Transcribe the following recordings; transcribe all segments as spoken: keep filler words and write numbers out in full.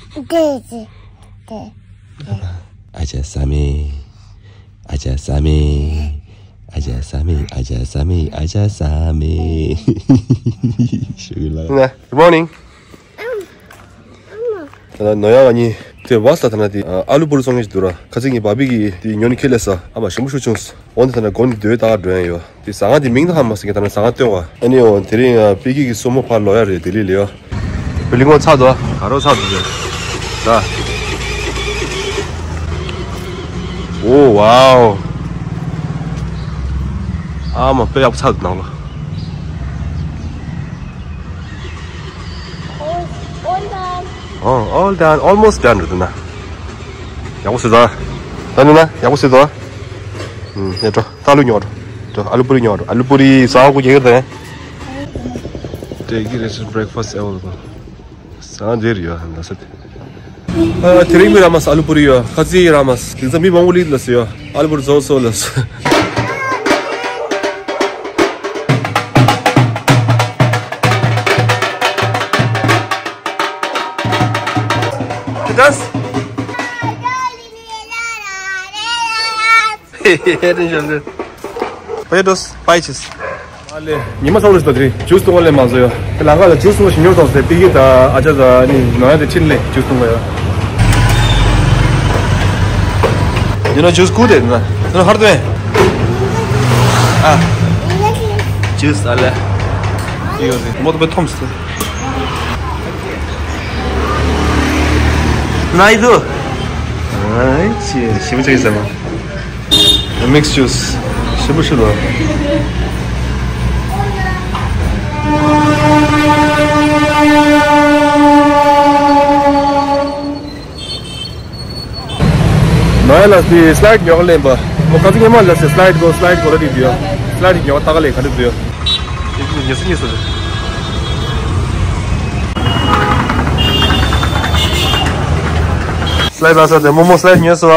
ཨ་ཅག་བཟའ་མེད། ཨ་ཅག་བཟའ་མེད། ཨ་ཅག་བཟའ་མེད། ཨ་ཅག་བཟའ་མེད། ཨ་ཅག་བཟའ་མེད། ཞུ་གི་ལ། Good morning. ད་ནོ་ཡ་ང་གཉིས་དེ་བ་ས་ཐ་ན་དེ་ཨ་ལུ་པུ་རི་སོང་ངེས་འདུག་ར། ཁ་ཚིག་གི་བ་བི་གི་དེ་ཉོ་ནི་ཁེ་ལས་ས་ཨ་མ་ཞིམ་པོ་ཤུ་བྱུང་། འོན་ཏེ་ཐ་ན་དགོན་དེ་སྡོད་ད་འགྲོ་ཡ་ཡོད། དེ་ཟ་ཁང་དེ་མིང་དུ་ཧ་མ་སི་ངས་ད་ནི་ཟ་ཁང་སྟོན་བ། ཨ་ནི་འོ་དེ་རིང་ང་པི་ཀི་གི་སོ་མོ་ཕར་ལོ་ཡ་རེད། ལྡི་ལི་ལ་ཡོད། བི་ལི་ངོ་ཚ་དོ་ག་རོ་ཚ་དོ་ཡོད། ད། ཨོ་ཝའོ། ཨ་མ་དཔེ་ཡག་པོ་ཚ་དོ་ནང་ལོ། ཨོ་all done, almost done རེད་ན། ཡག་པོ་བཟོས་ད། ད་ནི་ན་ཡག་པོ་བཟོས་ད། ཨུམ་ཡ་འགྲོ། ད་ཨ་ལུ་ཉོ་འགྲོ། འགྲོ་ཨ་ལུ་པུ་རི་ཉོ་འགྲོ། ཨ་ལུ་པུ་རི་ཟ་ཁང་གོ་རྒྱག་གི་རེད། Today is breakfast available. ཟ་ཁང་འདིར་ཡོད་ཧན་ད་ཟེར། ཨ་དེ་རིང་མི་ར་མ་ཟ་ཨ་ལུ་པུ་རི་ཡོད། ཁ་ཚི་ར་མ་ཟ། དེང་སང་མི་མང་པོ་ལི་ལ་ཟེར་ཡོད། ཨ་ལུ་པུ་རི་བཟོ་བཟོ་ལ་ཟེར། Dance. ཧེ་ཧེ་ཧེ། དེ་བཞིན་དུ། པའི་ཏོས་པའི་ཆིས། ཨ་ལེ། ཉི་མ་ཚ་བོ་ལ་ཞིག་ཏོ་དེ་རིང་ཇུས་འཐུང་བ་ལས་མ་བཟོ་ཡོད། དེ་ལང་ཀ་ལ་ཇུས་འཐུང་བ་ཞིམ་ཉོར་ཐོག་སྟེ་པི་ཀི་དང་ཨ་ཅག་དང་ནི་ནོ་ཡ་དེ་ཕྱིན་ལས་ཇུས་འཐུང་བ་ཡོད། You know juice good ཨེ་ན། You know ཧར་དོན། ཨ། ཇུས་ཨ་ལེ། ཡོད་རེད། མོ་ཏོ་པའི་ཐོམ་སི། ནའི་དུ། ཨ་ཅེ་ཞིམ་ཅིག་ཟེར་མ། Mixed juice ཞིམ་པོ་ཞིག་འདུག་ནོ་ཡ་ལ་སི་སི་ལའེ་ཌི་ཉོ་ག་ལེན་པ། མོ་ཁ་ཚིག་ཉི་མ་ལ་སི་སི་ལའེ་ཌི་གོ་སི་ལའེ་ཌི་གོ་ལ་དི་དུ་ཡོད། སི་ལའེ་ཌི་ཉོ་ཏག་ལེ་ག་དི་དུ་ཡོད། ཉེ་སི་ཉེ་སི། སི་ལའེ་ཌི་ལ་ས་དེ་མོ་མོ་སི་ལའེ་ཌི་ཉོས་སོ་བ།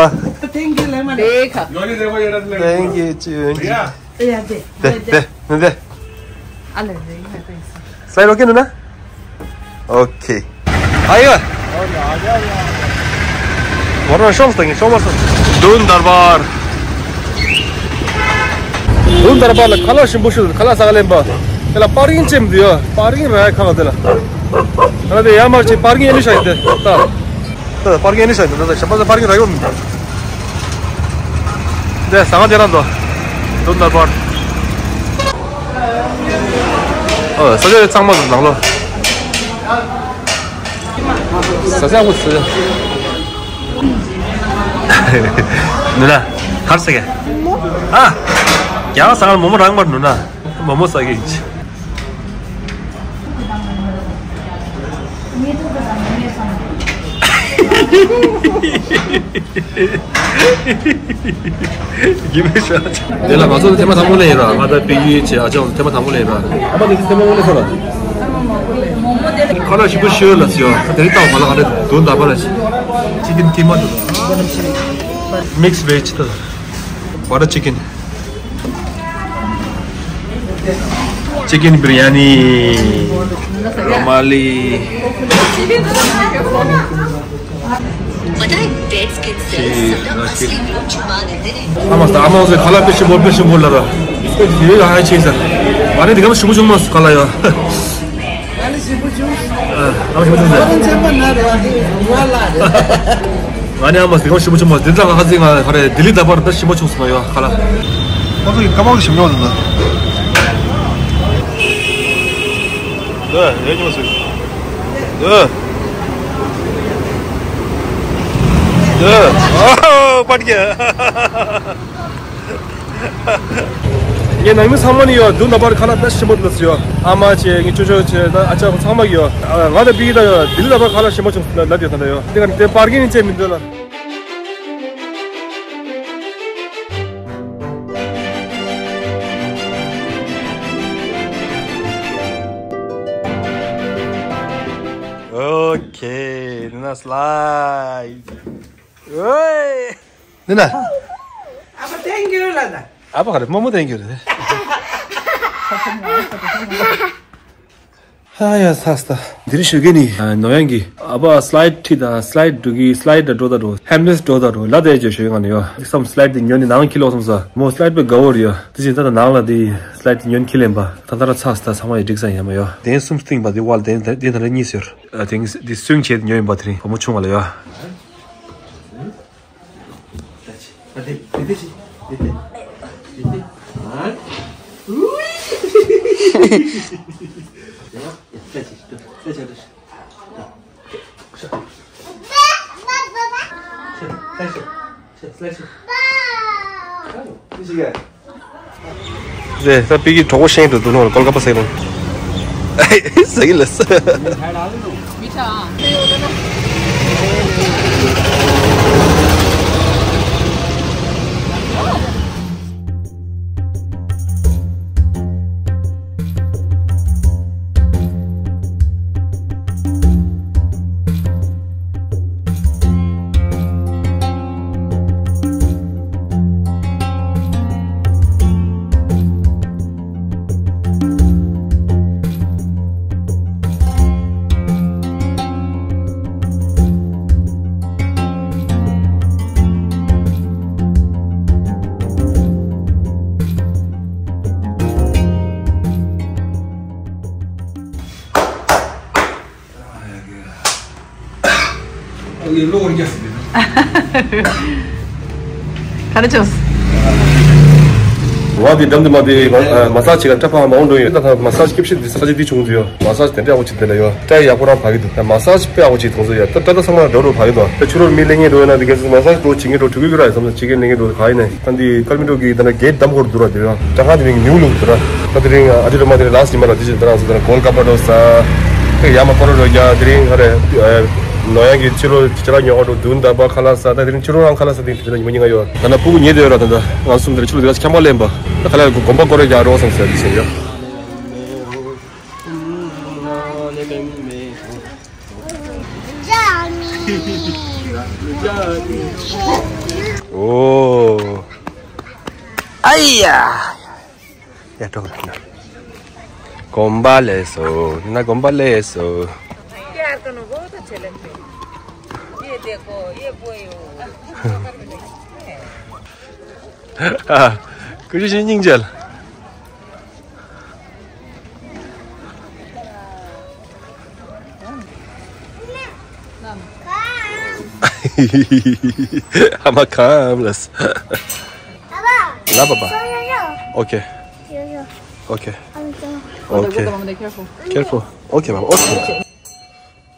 Thank you, lemon. Thank you, ཅི་ཡོད། ཡ་དེ་དེ་དེ་དེ། ཨ་ལེ་རེ་ཡིན་ན་དེ་ཡིན་ས། སི་ལའེ་ཌི་ཨོ་ཀེ་འདུག་ན། ཨོ་ཀེ། ཨ་ཡོ། མོ་རང་ཤོང་སྟེ་ངས་ཤོང་མ་སོང་། དུན་དར་བར། དུན་དར་བར་ལ་ཁ་ལག་ཞིམ་པོ་ཞིག་ཁ་ལག་ཟ་ག་ལེན་པ། དེ་ལ་པར་ཀིང་ཅེམ་དུ་ཡོད། པར་ཀིང་ར་ཁ་ལག་དེ་ལ། ད་དེ་ཡ་མར་ཅིག་པར་ཀིང་ཨེ་ལི་ཤ་ཡི་དེ་ད། ད་པར་ཀིང་ཨེ་ནི་ཤ་འདི་ད་ཞབས་པ་ས་པར་ཀིང་ར་ཡོང་མི་འདུག་འདི་ཟ་ཁང་དེ་རང་འདུག་དུན་དར་བར། ཨོ་ས་ཆ་གཙང་མ་འདུག་ནང་ལོགས། ས་ཆ་ངོ་ས་ཆ། ནུ་ན་ཧར་ས་གེ། ཨ། རྒྱང་ས་ཁང་མོ་མོ་རང་མར་ནུ་ན། མོ་མོ་ཟ་གི་ཡིན་ཅི། ཡིན་པའི་ཤ། དེ་ལ་ང་ཚོ་ཐེངས་མ་དང་པོ་ལས་ཡིན་ར། ང་དང་པི་ཡུལ་བྱས་ཨ་ཅག་ཐེངས་མ་དང་པོ་ལས་ཡིན་ར། ཨ་མ་དེ་ཚོ་ཐེངས་མ་དངོས་གནས་ས་ལ། ཁ་ལག་ཞིམ་པོ་ཤོད་ལ་ཟེར་ཡོད། དེ་རིང་ལྟ་བ་ལ་ང་རེ་དུན་དར་བར་ལ་ཅི། ཅི་ཀིན་ཀི་མ་འདུག Mixed veg ད། Butter chicken. Chicken biryani. Romali. पता है dead skin cells सबका असली रूप छुपा लेते हैं। ཨ་མ་ས་ཨ་མ་ཟེར་ཁ་ལག་དཔེ་ཞིམ་པོ་དཔེ་ཞིམ་པོ་ལ་ར། ཡོད་ཡ་ཧ་ཆེ་ས། ང་ནི་འདི་ག་ཞིམ་པོ་བྱུང་མ་སོང་ཁ་ལག་ཡ། ཨ་ལ་ཞིམ་པོ་བྱུང་། ཨ་ལ་ཞིམ་པོ་བྱུང་ཟེར། ཨ་ལ་ཆེན་པོ་ན་རེ་བ་དེ་རུ་བ་ལ་རེ། ང་ནི་ཨ་མ་ཟེར་ག་ཞིམ་པོ་བྱུང་མ་སོང་འདི་ལྟ་ང་ཧ་ཟེར་ང་ཧ་རེ་ལྡི་ལི་ད་པར་ད་ཞིམ་པོ་བྱུང་སོང་ཡ་ཁ་ལག་ཁོ་ཚོ་གི་ཀ་མོག་ཞིམ་ཉོག་འདུག་ད། ད་ཡ་ཉོ་སོང་། ད། ད། ཨོ་པར་ཀི། ངའི་ནང་མི་ཚང་མ་ནི་ཡོད། དུན་དར་བར་ཁ་ལག་ད་ཞིམ་པོ་འདུག་ཟེར་ཡོད། ཨ་མ་བྱས་ངའི་ཅོ་ཅོ་བྱས་ད་ཨ་ཅག་ཚང་མ་གི་ཡོད། ང་དང་པི་ཀི་ད་ཡོད། ལྡི་ལི་ད་བར་ཁ་ལག་ཞིམ་པོ་བྱུང་ལབ་ཡོད་ད་ཡོད། དེ་ག་དེ་པར་ཀིང་ནི་བྱས་མི་འདུག་ལ། ཨོ་ཁེ། ནུ་ན་སི་ལའེ་ཌི། ཨོའི། ནུ་ན། ཨ་ཕ་ཐེང་ཀིའུ་ལ་ད། ཨ་ཕ་ག་རེ་རྨོ་མོ་ཐེང་ཀིའུ་རེད། ཧ་ཡ་ཚ་སྟ། འདིར་ཞུ་གི་ནི། ཨ། ནོ་ཡང་གི་ཨ་བ་སི་ལའི་ཌི་ཁྲིད་ད་སི་ལའི་ཌི་འགྲོ་གི་སི་ལའི་ཌི་འགྲོ་ད་འགྲོ་ཧེམ་ལེས་འགྲོ་ད་འགྲོ་ལ་དེ་ཅོ་ཞུ་ཡང་ནི་ཡོ། སམ་སི་ལའི་ཌི་དེ་ཉོ་ནི་ནང་ཁྱི་ལོ་སམ་ས་མོ་སི་ལའི་ཌི་པའི་དགའ་བོར་ཡོ། དེ་བཞིན་ད་ད་ནང་ལ་དེ་སི་ལའི་ཌི་དེ་ཉོ་ནི་ཁྱི་ལེན་པ་ད་ད་ར་ཚ་སྟ་ཚང་མ་ཡི་འགྲིག་ས་ཡ་མ་ཡོ། དེ་སུམ་སྟིང་པ་དེ་ཝལ་དེ་དེ་ད་ར་གཉིས་ཟེར། ཨ་དེ་དེ་སུང་ཆེ་ཉོ་ཡིན་པ་དེ་རིང་བུ་མོ་ཆུང་བ་ལ་ཡོ། རེད། ད་པི་ཀི་གྲོགས་པོ་ཤེས་འགྲོ་འདུག་ནོར་ཀོལ་ཀ་པ་ཟེར་ལ། ཟེར་གི་ལ་ཟེར། མི་ཆ། ག་རེ་བྱུང་། ང་དེ་འགྲམ་དུ་མ་དེ་མ་ས་ཇི་ག་སྐྲ་ཕག་མང་འགྲོ་ཡོད། ད་ད་མ་ས་ཇི་སྐྱིབས་ཤི་འདི་ས་ཇི་འདི་བྱུང་འདུག་ཡོད། མ་ས་ཇི་དེ་འདྲ་ཡག་པོ་ཅིག་དེ་ལ་ཡོད། སྐྲ་ཡག་པོ་རང་ཕ་གི་འདུག་ད་མ་ས་ཇི་དཔེ་ཡག་པོ་ཅིག་མཐོང་ཚོད་ཡོད། ད་སྐྲ་ད་ཚང་མ་འགྲོ་རུ་ཕ་གི་འདུག་ད་ཕྱི་རོལ་མི་ལེན་ངེས་འགྲོ་ཡོད་ན་དེ་གས་མ་ས་ཇི་འགྲོ་བྱེད་ངེས་འགྲོ་འགྲོ་གི་ར་ཡོད། ཚང་མ་བྱེད་ངེས་ལེན་ངེས་འགྲོ་ག་ཡིན་ནས་ད་འདི་ཀལ་མི་འགྲོ་གི་ད་ན་གེད་བསྡམ་འཁོར་འདུག་ར། དེ་རང་ད་དེ་རིང་ཉིའུ་ལུག་འདུག་ར། ད་དེ་རིང་ཨ་ཅི་ར་མ་དེ་རིང་ལ་སི་ཉི་མ་ར་དེ་བཞིན་ད་རང་སོ་ད་ར་གོལ་ཀ་པ་འགྲོ་ས། ཡ་མ་ཀོ་རོ་རོ་རྒྱ་དེ་རིང་ཧ་རེ། ནོ་ཡང་གི་ཕྱི་ལོ་ཅི་ར་ཉོ་ག་འགྲོ་དུན་ད་པ་ཁ་ལ་ས། ད་དེ་རིང་ཕྱི་ལོ་རང་ཁ་ལ་ས་དེ་དེ་ཉི་མ་ཉི་ང་ཡོད། ད་ན་ཕུ་གུ་ཉེ་དེ་ཡོད་ར། ད་ད་ང་གསུམ་དེ་རིང་ཕྱི་ལོ་དེ་ག་ཁྱམས་པ་ལེན་པ། ད་ཁ་ལ་གོམ་པ་ཀོ་རོ་རྒྱ་རོགས་སམ་ཟེར་དེ་ཟེར་ཡོད། ཨོ། ཨ་ཡ། ཡ་འགྲོ་གི་ན། གོམ་པ་ལེན་སོང་། ན་གོམ་པ་ལེན་སོང་། ཨ། ཀུ་ཤུ་ཤི་སྙིང་རྗེ་ལ། ཨ་མ་ཁམ་ལ། ལ་པ་པ། ཨོ་ཁེ། ཨོ་ཁེ། ཨོ་ཁེ། ཁེར་ཕུལ། ཨོ་ཁེ་པ་པ། ཨོ་ཁེ།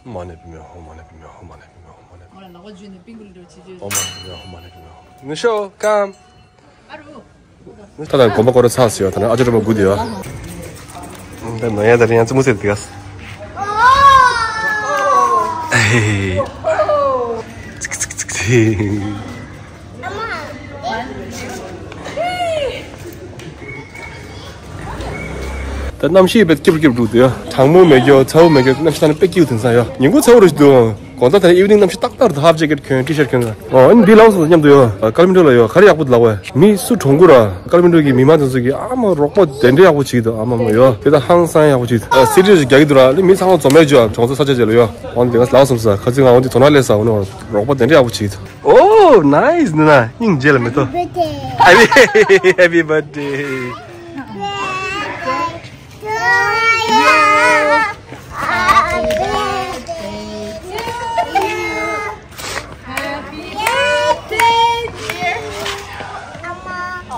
མ་ཎི་པདྨེ་ཧཱུྃ། མ་ཎི་པདྨེ་ཧཱུྃ། མ་ཎི་པདྨེ་ཧཱུྃ། མ་ཎི་པདྨེ་ཧཱུྃ། ཨོཾ་མ་ཎི་པདྨེ་ཧཱུྃ། མ་ཎི་པདྨེ་ཧཱུྃ། ནུ་ཤོ་ཀམ། ད་ལྟ་གོམ་པ་སྐོར་ཚར་སོང་ཡོད། ད་ནི་ཨ་ཅོ་གྲོགས་པོ་སྒུག་བསྡད་ཡོད། ད་ནོ་ཡ་ད་རིང་ཡང་ཙི་མོ་ཟེར་དེ་ག། ད་གནམ་གཤིས་དཔེ་སྐྱིད་པོ་སྐྱིད་པོ་འདུག་དེ། གྲང་མོ་མེད་རྒྱུ་ཚ་བོ་མེད་རྒྱུ་གནམ་གཤིས་ད་ནི་དཔེ་སྐྱིད་པོ་དེང་སང་ཡོད། ཉིན་གུང་ཚ་བོ་རེད་ཞིག་འདུག་དགོང་དག་དེ་ནི་ཨི་ཝི་ནིང་གནམ་གཤིས་ཏག་ཏག་རེད། ཧབ་ཇེ་ཀེད་གྱོན་ཊི་ཤར་གྱོན་ས། ཨོ་ཨ་ནི་འདི་ལའོ་སོང་མཉམ་དུ་ཡོད། ཀལ་མི་འགྲོ་ལ་ཡོད། ག་རེ་ཡག་པོ་འདུག་ལབ་བས། མི་སུ་གྲོངས་གོ་ར། ཀལ་མི་འགྲོ་གི་མི་མང་དེ་ཚོ་གིས་ཨ་མ་རོགས་པ་དེ་འདྲ་ཡག་པོ་བྱེད་འདུག་ཨ་མ་མ་ཡོད། དེ་ད་ཧང་སང་ཡག་པོ་བྱེད་འདུག་སི་ཊི་རེ་རྒྱག་གི་འདུག་ར། ལི་མི་ཚང་མ་འཛོམས་ཡོད་ཅོ། གྲོང་ཚོ་ས་ཆ་ཅིག་ལ་ཡོད། ཨོ་ནི་དེ་ག་ལའོ་སོང་ས་ཁ་ཚིག་ང་འོ་འདི་དོ་སྣང་སླེབས་ས། འོ་ནི་རོགས་པ་དེ་འདྲ་ཡག་པོ་བྱེད་འདུག་ཨོ་ནའིས་ནི་ན་སྙིང་རྗེ་ལ་མེ་ཏོག Happy birthday. Happy birthday.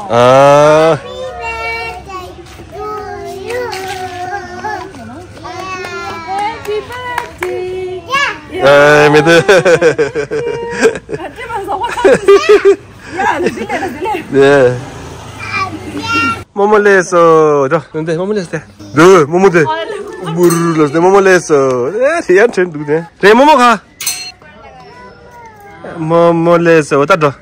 ཨ། ཨེ་མེ་ཏོག་རྨོ་མོ་ལེགས་སོ། འགྲོ། འདི་རྨོ་མོ་ལེགས་སོ། འདི་རྨོ་མོ་དེ། འབུར་ལ་སྟེ་རྨོ་མོ་ལེགས་སོ། ཨེ་དེ་ཡང་དྲན་འདུག་དེ། རེད་རྨོ་མོ་ག། རྨོ་མོ་ལེགས་སོ། ད་འགྲོ།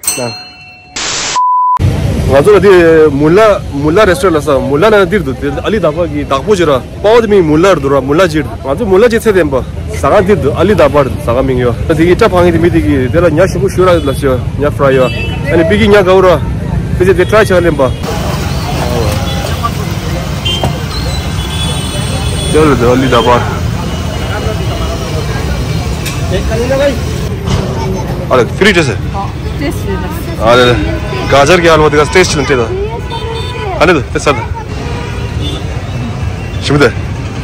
ང་ཚོ་ལ་དེ་མུ་ལ་མུ་ལ་རེ་སི་ཊོ་རན་ལ་ས། མུ་ལ་ན་འདིར་འདུག་དེ་ཨ་ལི་དག་པ་གི་བདག་པོ་ཅིག་ར། པའོ་དེ་མིང་མུ་ལ་རེད་འདུག་ར། མུ་ལ་ཅིག་རེད། ང་ཚོ་མུ་ལ་ཅིག་ཚད་ལྡན་པ། ཟ་ཁང་འདིར་འདུག་ཨ་ལི་དག་པ་རེད། ཟ་ཁང་མིང་ཡོད། ད་དེ་གི་སྐྲ་ཕང་གི་དེ་མི་དེ་གི་དེ་ལ་ཉ་ཞུ་གུ་ཞུ་ར་ལ་ཤོ་ཉ་ཕྲ་ཡོད། ཨ་ནི་པི་ཀི་ཉ་ག་བོ་ར། དེ་ཚེ་དེ་ཊ་རའི་བྱ་ལེན་པ། चलो, दिवाली ढाबा। अरे, फ्री टेस्ट है? टेस्ट है बस। अरे, गाजर के हलवा दिखा, टेस्ट चलते था। अरे, तो, तेरे साथ। शुभ दे।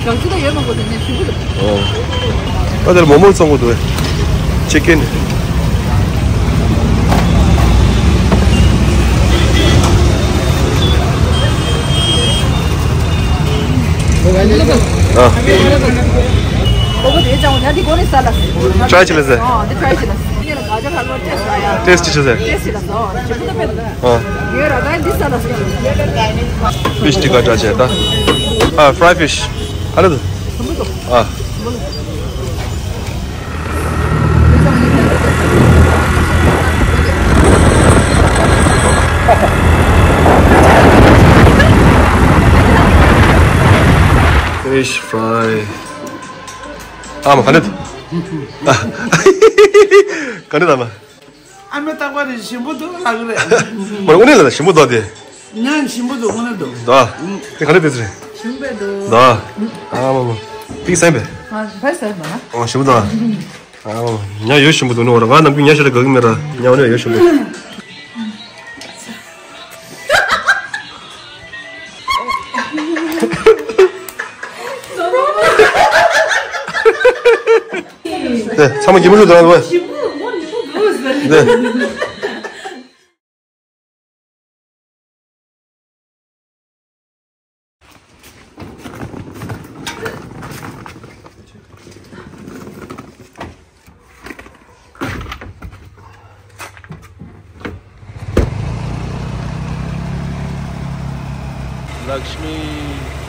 ཞོགས་ཇུ་ད་ཡོད་མ་གོ་དེ་ནས་ཞུ་གི་འདུག་ཨོ། ད་དེར་མོག་མོག་བཙོང་གི་འདུག་ཅི་ཀེན། ཨ། ཀོ་ཀོ་དེ་ཅང་ཡ་འདི་གོ་ནས་ས་ལ། ཊྲའི་བྱེད་ལ་ཟེར། ཨ་འདི་ཊྲའི་བྱེད་ལ། ངས་ལ་ག་ཅག་ཧལ་བ་ཊེསི་ལ་ཡ། ཊེསི་ཅི་བྱེད་ཟེར། ཊེསི་ལ་སོ་ཞིམ་པོ་ད་དཔེ། ཨ། ངས་ར་ད་འདི་ས་ལ་སོ། ཕིཤ་ཊི་ཀ་ཊྲའི་བྱེད་ད། ཨ། ཧྥ་རའི་ཕིཤ། ཧ་ལས་འདུག་ཨ། Fish fry. ཨ་མ་ག་འདྲ་འདུག་ག་འདྲ་འདུག་ཨ་མ། ཨ་མས་བཏགས་པ་རེད། ཞིམ་པོ་འདུག་ལབ་གི་རེད། མ་རེད། དངོས་གནས་ལ་ཞིམ་པོ་འདུག་དེ། ཉ་ཞིམ་པོ་འདུག་དངོས་གནས་འདུག་ད་དེ་ག་འདྲ་བེད་རེད། ཞིམ་པོ་འདུག་ད་ཨ་མ་མ། དེ་ག་སེམས་པས། ཨ་ཕར་སེམས་པ་ན། ཨོ་ཞིམ་པོ་འདུག་ཨ་མ་མ། ཉ་ཡོད་ཞིམ་པོ་འདུག་ནོ་ར། ང་ནམ་རྒྱུན་ཉ་ཞིག་ལ་དགའ་གི་མེད་ར། ཉ་འོ་ན་ཡོད་ཞིམ་པོ། ཚང་མ་གད་མོ་ཤོར་འདུག་ཨ། ནས། लक्ष्मी।